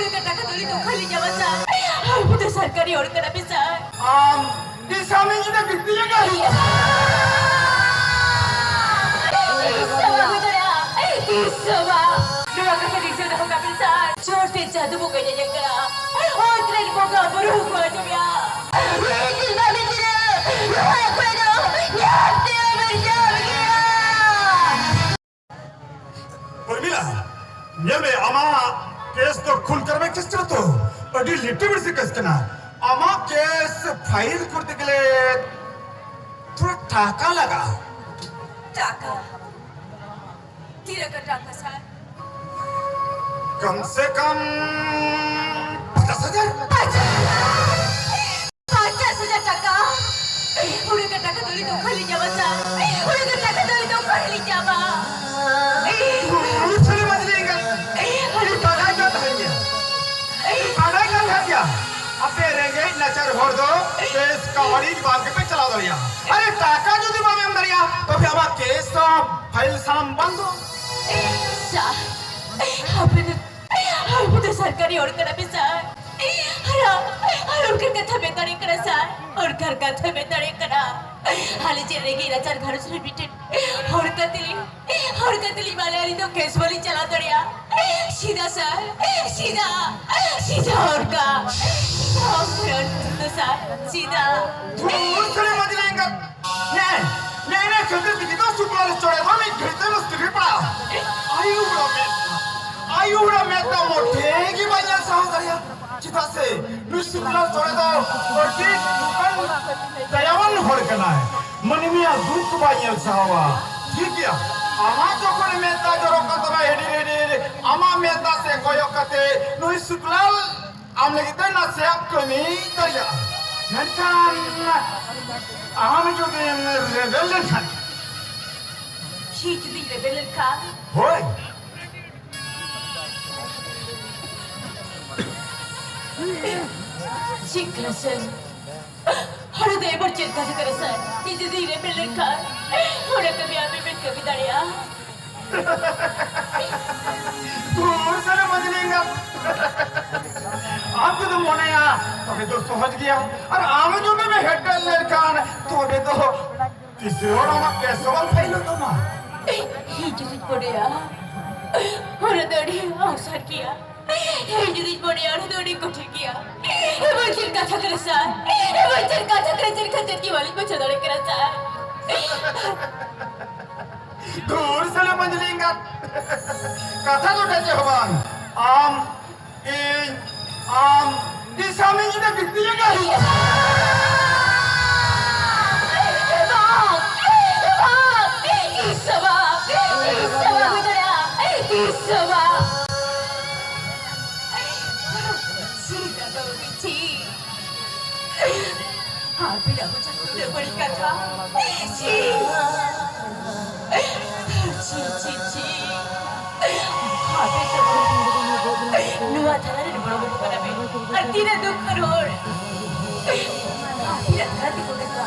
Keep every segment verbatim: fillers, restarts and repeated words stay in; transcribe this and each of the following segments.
ᱴᱟᱠᱟ ᱫᱚᱞᱤᱧ ᱫᱚ ᱠᱷᱟᱹᱞᱤ ᱧᱟᱢᱟ ᱥᱟᱨ᱾ ᱟᱵᱚ ᱫᱚ ᱥᱚᱨᱠᱟᱨᱤ ᱦᱚᱲ ᱠᱟᱱᱟ ᱯᱮ ᱥᱟᱨ᱾ ᱟᱢ ᱫᱤᱥᱚᱢ ᱤᱧ ᱫᱚ ᱵᱤᱴᱤ ᱞᱮᱠᱟ ᱦᱩᱭᱩᱜᱼᱟ᱾ ᱛᱤᱥ ᱦᱚᱸ ᱵᱟᱝ ᱦᱩᱭ ᱫᱟᱲᱮᱭᱟᱜᱼᱟ᱾ ᱛᱤᱥ ᱦᱚᱸ ᱵᱟᱝ᱾ ᱱᱚᱣᱟ ᱠᱟᱛᱷᱟ ᱫᱤᱥᱟᱹ ᱫᱚᱦᱚ ᱠᱟᱜ ᱵᱤᱱ ᱥᱟᱨ᱾ ᱪᱚᱴ ᱛᱮ ᱡᱟᱹᱫᱩ ᱵᱚᱸᱜᱟ ᱧᱮᱧᱮᱞ ᱠᱟᱱᱟ᱾ ᱚᱛ ᱨᱮᱱ ᱵᱚᱸᱜᱟ ᱵᱩᱨᱩ ᱦᱚᱸᱠᱚ ᱟᱸᱡᱚᱢᱮᱜᱼᱟ᱾ ᱯᱨᱚᱢᱤᱞᱟ, ᱧᱮᱞ ᱢᱮ, ᱟᱢᱟᱜ ᱠᱮᱥ ᱫᱚ ᱠᱷᱩᱱ ᱠᱟᱨᱵᱟᱭ ᱠᱮᱥ ᱠᱟᱱᱟ ᱛᱚ, ᱟᱹᱰᱤ ᱞᱤᱴᱤᱢᱮᱥᱤ ᱠᱮᱥ ᱠᱟᱱᱟ᱾ ᱟᱢᱟᱜ ᱠᱮᱥ ᱯᱷᱟᱭᱤᱞ ᱠᱚᱨᱛᱮ ᱜᱮᱞᱮ ᱛᱷᱚᱲᱟ ᱴᱟᱠᱟ ᱞᱟᱜᱟᱜᱼᱟ᱾ ᱴᱟᱠᱟ? ᱛᱤᱱᱟᱹᱜ ᱜᱟᱱ ᱴᱟᱠᱟ, ᱥᱟᱨ? ᱠᱚᱢ ᱥᱮ ᱠᱚᱢ ᱯᱚᱪᱟᱥ ᱦᱟᱡᱟᱨ᱾ ᱯᱚᱪᱟᱥ ᱦᱟᱡᱟᱨ? ᱯᱚᱪᱟᱥ ᱦᱟᱡᱟᱨ ᱴᱟᱠᱟ? ᱩᱱᱟᱹᱜ ᱜᱟᱱ ᱴᱟᱠᱟ ᱫᱚ ᱟᱹᱞᱤᱧ ᱫᱚ ᱚᱠᱟ ᱨᱮᱞᱤᱧ ᱧᱟᱢᱟ, ᱥᱟᱨ? ᱩᱱᱟᱹᱜ ᱜᱟᱱ ᱴᱟᱠᱟ ᱫᱚ ᱟᱹᱞᱤᱧ ᱫᱚ ᱚᱠᱟ ᱨᱮᱞᱤᱧ ᱧᱟᱢᱟ? ᱩᱱᱤ ᱪᱷᱟᱹᱲᱤ ᱢᱟᱹᱡᱷᱤ ᱮᱸᱜᱟᱛ, ᱩᱱᱤ ᱵᱟᱰᱟᱭ ᱠᱟᱱ ᱛᱟᱦᱮᱸᱫ ᱜᱮᱭᱟ᱾ ᱩᱱᱤ ᱵᱟᱰᱟᱭ ᱠᱟᱱ ᱛᱟᱦᱮᱸᱫ ᱜᱮᱭᱟ᱾ ᱟᱯᱮ ᱨᱮᱸᱜᱮᱡ ᱱᱟᱪᱟᱨ ᱦᱚᱲ ᱫᱚ ᱠᱮᱥ ᱠᱟᱵᱟᱰᱤ ᱵᱟᱝ ᱜᱮᱯᱮ ᱪᱟᱞᱟᱣ ᱫᱟᱲᱮᱭᱟᱜᱼᱟ᱾ ᱟᱨᱮ, ᱴᱟᱠᱟ ᱡᱩᱫᱤ ᱵᱟᱢ ᱮᱢ ᱫᱟᱲᱮᱭᱟᱜᱼᱟ, ᱛᱚᱵᱮ ᱟᱢᱟᱜ ᱠᱮᱥ ᱫᱚ ᱯᱷᱟᱭᱤᱞ ᱥᱟᱱᱟᱢ ᱵᱚᱱᱫᱚ᱾ ᱥᱟᱨ, ᱟᱯᱮ ᱫᱚ ᱟᱵᱚ ᱫᱚ ᱥᱚᱨᱠᱟᱨᱤ ᱦᱚᱲ ᱠᱟᱱᱟ ᱯᱮ ᱥᱟᱨ᱾ ᱟᱨ, ᱟᱨ ᱚᱱᱠᱟᱱ ᱠᱟᱛᱷᱟ ᱢᱮᱱ ᱫᱟᱲᱮᱭᱟᱜ ᱠᱟᱱᱟ ᱥᱟᱨ᱾ ᱚᱱᱠᱟᱱ ᱠᱟᱛᱷᱟ ᱢᱮᱱ ᱫᱟᱲᱮᱭᱟᱜ ᱠᱟᱱᱟ᱾ ᱟᱞᱮ ᱪᱮᱫ ᱨᱮᱸᱜᱮᱡ ᱱᱟᱪᱟᱨ ᱜᱷᱟᱨᱚᱸᱡᱽ ᱨᱮ ᱢᱤᱫᱴᱮᱱ ᱦᱚᱲ ᱠᱟᱛᱮ ᱞᱤᱧ, ᱦᱚᱲ ᱠᱟᱛᱮ ᱞᱤᱧ ᱢᱟᱞᱮ ᱟᱹᱞᱤᱧ ᱫᱚ ᱠᱮᱥ ᱵᱟᱹᱞᱤᱧ ᱪᱟᱞᱟᱣ ᱫᱟᱲᱮᱭᱟᱜᱼᱟ᱾ ᱥᱤᱫᱟ ᱥᱟᱨ, ᱥᱤᱫᱟ, ᱥᱤᱫᱟ ᱚᱱᱠᱟ, ᱥᱤᱫᱟ ᱚᱱᱠᱟ ᱥᱟᱨ, ᱥᱤᱫᱟ᱾ ᱫᱷᱩᱨ, ᱥᱟᱹᱨᱤ ᱢᱟᱹᱡᱷᱤ ᱞᱮᱱᱠᱷᱟᱱ ᱦᱮᱸ, ᱱᱮ, ᱱᱮ ᱠᱷᱟᱹᱛᱤᱨ ᱛᱮᱜᱮ ᱫᱚ ᱥᱩᱠᱞᱟᱞ ᱪᱚᱬᱮ ᱫᱚ ᱢᱤᱫ ᱜᱷᱟᱹᱲᱤ ᱛᱮ ᱢᱩᱥᱠᱤᱞ ᱨᱮ ᱯᱟᱲᱟᱜᱼᱟ᱾ ᱟᱭᱩ ᱦᱚᱲᱟᱜ ᱢᱮᱫ, ᱟᱭᱩ ᱦᱚᱲᱟᱜ ᱢᱮᱫ ᱫᱚ ᱢᱚᱴᱷᱮ ᱜᱮ ᱵᱟᱭ ᱧᱮᱞ ᱥᱟᱦᱟᱣ ᱫᱟᱲᱮᱭᱟᱜᱼᱟ᱾ ᱪᱮᱫᱟᱜ ᱥᱮ ᱱᱩᱭ ᱥᱩᱠᱞᱟᱞ ᱪᱚᱬᱮ ᱫᱚ ᱟᱹᱰᱤ ᱴᱩᱠᱟᱱ ᱫᱟᱭᱟᱣᱟᱱ ᱦᱚᱲ ᱠᱟᱱᱟᱭ᱾ ᱢᱟᱹᱱᱢᱤᱭᱟᱜ ᱫᱩᱠ ᱵᱟᱭ ᱧᱮᱞ ᱥᱟᱦᱟᱣᱟ᱾ ᱴᱷᱤᱠ ᱜᱮᱭᱟ, ᱟᱢᱟᱜ ᱡᱚᱠᱷᱚᱱ ᱢᱮᱫ ᱫᱟᱜ ᱡᱚᱨᱚᱜ ᱠᱟᱱ ᱛᱟᱢᱟ ᱦᱤᱰᱤᱨ ᱦᱤᱰᱤᱨ, ᱟᱢᱟᱜ ᱢᱮᱫ ᱫᱟᱜ ᱥᱮᱫ ᱠᱚᱭᱚᱜ ᱠᱟᱛᱮ ᱱᱩᱭ ᱥᱩᱠᱞᱟᱞ ᱟᱢ ᱞᱟᱹᱜᱤᱫ ᱛᱮ ᱱᱟᱥᱮᱭᱟᱜ ᱠᱟᱹᱢᱤ ᱫᱟᱲᱮᱭᱟᱜᱼᱟ, ᱢᱮᱱᱠᱷᱟᱱ ᱟᱢ ᱡᱩᱫᱤᱢ ᱨᱮᱵᱮᱞ ᱞᱮᱱᱠᱷᱟᱱ᱾ ᱤᱧ ᱡᱩᱫᱤᱧ ᱨᱮᱵᱮᱞ ᱞᱮᱱᱠᱷᱟᱱ? ᱦᱳᱭ᱾ ᱪᱮᱫ ᱠᱟᱱᱟ ᱥᱟᱨ? ᱦᱚᱲ ᱫᱚ ᱮᱵᱟᱨ ᱪᱮᱫ ᱠᱟᱛᱷᱟ ᱠᱟᱱᱟ ᱥᱟᱨ? ᱤᱧ ᱡᱩᱫᱤᱧ ᱨᱮᱵᱮᱞ ᱞᱮᱱᱠᱷᱟᱱ, ᱚᱱᱟ ᱠᱟᱹᱢᱤ ᱟᱢ ᱵᱤᱱ ᱠᱟᱹᱢᱤ ᱫᱟᱲᱮᱭᱟᱜᱼᱟ? ᱫᱷᱩᱨ ᱥᱟᱹᱨᱤ ᱢᱟᱹᱡᱷᱤ ᱮᱸᱜᱟᱛ᱾ ᱫᱚ ᱥᱚᱦᱚᱡ ᱜᱮᱭᱟ᱾ ᱟᱨ ᱟᱢ ᱡᱩᱫᱤᱢ ᱦᱮᱴᱮᱞ ᱞᱮᱱᱠᱷᱟᱱ, ᱛᱚᱵᱮ ᱫᱚ ᱛᱤᱥ ᱨᱮᱦᱚᱸ ᱟᱢᱟᱜ ᱠᱮᱥ ᱦᱚᱸ ᱵᱟᱝ ᱯᱷᱟᱭᱤᱞᱚᱜ ᱛᱟᱢᱟ᱾ ᱤᱧ ᱡᱩᱫᱤᱧ ᱢᱚᱱᱮᱭᱟ, ᱚᱱᱟ ᱫᱚ ᱟᱹᱰᱤ ᱚᱥᱟᱨ ᱜᱮᱭᱟ᱾ ᱤᱧ ᱡᱩᱫᱤᱧ ᱢᱚᱱᱮᱭᱟ, ᱚᱱᱟ ᱫᱚ ᱟᱹᱰᱤ ᱠᱚᱴᱷᱤᱱ ᱜᱮᱭᱟ᱾ ᱮᱢᱚᱱ ᱪᱮᱫ ᱠᱟᱛᱷᱟ ᱠᱟᱱᱟ ᱥᱟᱨ, ᱮᱢᱚᱱ ᱪᱮᱫ ᱠᱟᱛᱷᱟ ᱠᱟᱱᱟ, ᱪᱮᱫ ᱠᱷᱟᱹᱛᱤᱨ ᱜᱮ ᱵᱟᱹᱞᱤᱧ ᱵᱩᱡᱷᱟᱹᱣ ᱫᱟᱲᱮᱭᱟᱜ ᱠᱟᱱᱟ ᱥᱟᱨ᱾ ᱫᱷᱩᱨ ᱥᱟᱞᱟ ᱢᱟᱹᱡᱷᱤ ᱮᱸᱜᱟᱛ᱾ ᱠᱟᱛᱷᱟ ᱫᱚ ᱪᱮᱫ ᱦᱚᱸ ᱵᱟᱝ᱾ ᱟᱢ, ᱤᱧ, ᱟᱢ, ᱫᱤᱥᱚᱢ ᱤᱧ ᱫᱚ ᱵᱤᱴᱤ ᱮᱸᱜᱟᱛ᱾ ᱟᱹᱵᱤᱱᱟᱜ ᱢᱚᱪᱟ ᱠᱷᱚᱱ ᱩᱱᱟᱹᱜ ᱵᱟᱹᱲᱤᱡ ᱠᱟᱛᱷᱟ᱾ ᱪᱷᱤ! ᱪᱷᱤ, ᱪᱷᱤ, ᱪᱷᱤ! ᱟᱯᱮ ᱫᱚ ᱱᱚᱣᱟ ᱛᱷᱟᱱᱟ ᱨᱮᱱ ᱵᱚᱲᱚ ᱵᱟᱹᱵᱩ ᱠᱟᱱᱟ ᱯᱮ᱾ ᱟᱨ ᱛᱤᱱᱟᱹᱜ ᱫᱩᱠ ᱨᱮᱱ ᱦᱚᱲ ᱟᱯᱮᱭᱟᱜ ᱛᱷᱟᱱᱟ ᱛᱮᱠᱚ ᱠᱟᱛᱷᱟ᱾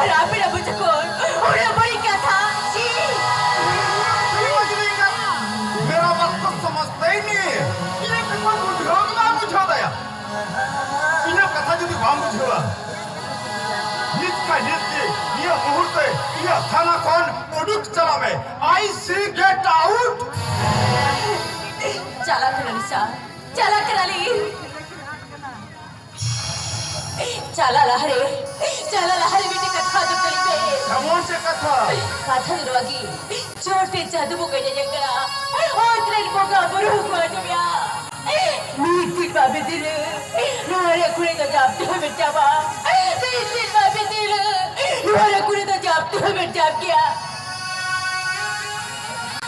ᱟᱨ ᱟᱯᱮᱭᱟᱜ ᱢᱚᱪᱟ ᱠᱷᱚᱱ ᱩᱱᱟᱹᱜ ᱵᱟᱹᱲᱤᱡ ᱠᱟᱛᱷᱟ᱾ ᱪᱷᱤ! ᱢᱮᱨᱟ ᱵᱟᱛ ᱠᱚ ᱥᱚᱢᱚᱡᱷᱛᱮ ᱦᱤ ᱱᱟᱦᱤ ᱦᱮ᱾ ᱤᱧᱟᱹᱜ ᱠᱟᱛᱷᱟ ᱵᱩᱡᱷᱟᱹᱣ ᱜᱮ ᱵᱟᱢ ᱵᱩᱡᱷᱟᱹᱣ ᱫᱟᱭᱟ᱾ ᱤᱧᱟᱹᱜ ᱠᱟᱛᱷᱟ ᱡᱩᱫᱤ ᱵᱟᱢ ᱵᱩᱡᱷᱟᱹᱣᱟ, ᱱᱤᱛ ᱠᱷᱟᱱ ᱱᱤᱛ ᱜᱮ, ᱱᱤᱭᱟᱹ ᱢᱩᱦᱩᱨᱛᱮ ᱤᱧᱟᱹᱜ ᱛᱷᱟᱱᱟ ᱠᱷᱚᱱ ᱩᱰᱩᱠ ᱪᱟᱞᱟᱜ ᱢᱮ᱾ I say get out! ᱪᱟᱞᱟᱜ ᱠᱟᱱᱟᱞᱤᱧ ᱥᱟᱨ, ᱪᱟᱞᱟᱜ ᱠᱟᱱᱟᱞᱤᱧ᱾ ᱪᱟᱞᱟᱜ ᱞᱟᱦᱟᱨᱮ, ᱪᱟᱞᱟᱜ ᱞᱟᱦᱟᱨᱮ ᱢᱤᱫᱴᱮᱱ ᱠᱟᱛᱷᱟ ᱟᱸᱡᱚᱢ ᱛᱟᱹᱞᱤᱧ ᱯᱮ᱾ ᱮᱢᱚᱱ ᱪᱮᱫ ᱠᱟᱛᱷᱟ? ᱠᱟᱛᱷᱟ ᱫᱚ ᱱᱚᱣᱟ ᱜᱮ, ᱪᱚᱴ ᱛᱮ ᱡᱟᱹᱫᱩ ᱵᱚᱸᱜᱟ ᱧᱮᱧᱮᱞ ᱠᱟᱱᱟ, ᱚᱛ ᱨᱮᱱ ᱵᱚᱸᱜᱟ ᱵᱩᱨᱩ ᱦᱚᱸᱠᱚ ᱟᱸᱡᱚᱢᱮᱜᱼᱟ᱾ ᱢᱤᱫ ᱫᱤᱱ ᱵᱟᱝ ᱢᱤᱫ ᱫᱤᱱ ᱱᱚᱣᱟ ᱨᱮ ᱠᱩᱲᱤ ᱫᱚ ᱡᱟᱢ ᱛᱮᱦᱚᱸ ᱢᱮᱴᱟᱣᱟ᱾ ᱢᱤᱫ ᱫᱤᱱ ᱵᱟᱝ ᱢᱤᱫ ᱫᱤᱱ ᱱᱚᱣᱟ ᱨᱮ ᱠᱩᱲᱤ ᱫᱚ ᱡᱟᱢ ᱛᱮᱦᱚᱸ ᱢᱮᱴᱟᱣ ᱜᱮᱭᱟ᱾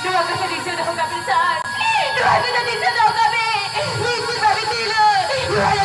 ᱱᱚᱣᱟ ᱠᱟᱛᱷᱟ ᱫᱤᱥᱟᱹ ᱫᱚᱦᱚ ᱠᱟᱜ ᱵᱤᱱ ᱥᱟᱨ, ᱱᱚᱣᱟ ᱠᱟᱛᱷᱟ ᱫᱤᱥᱟᱹ ᱫᱚᱦᱚ ᱠᱟᱜ ᱵᱤᱱ᱾ ᱢᱤᱫ ᱫᱤᱱ ᱵᱟᱝ ᱢᱤᱫ ᱫᱤᱱ ᱱᱚᱣᱟ ᱨᱮ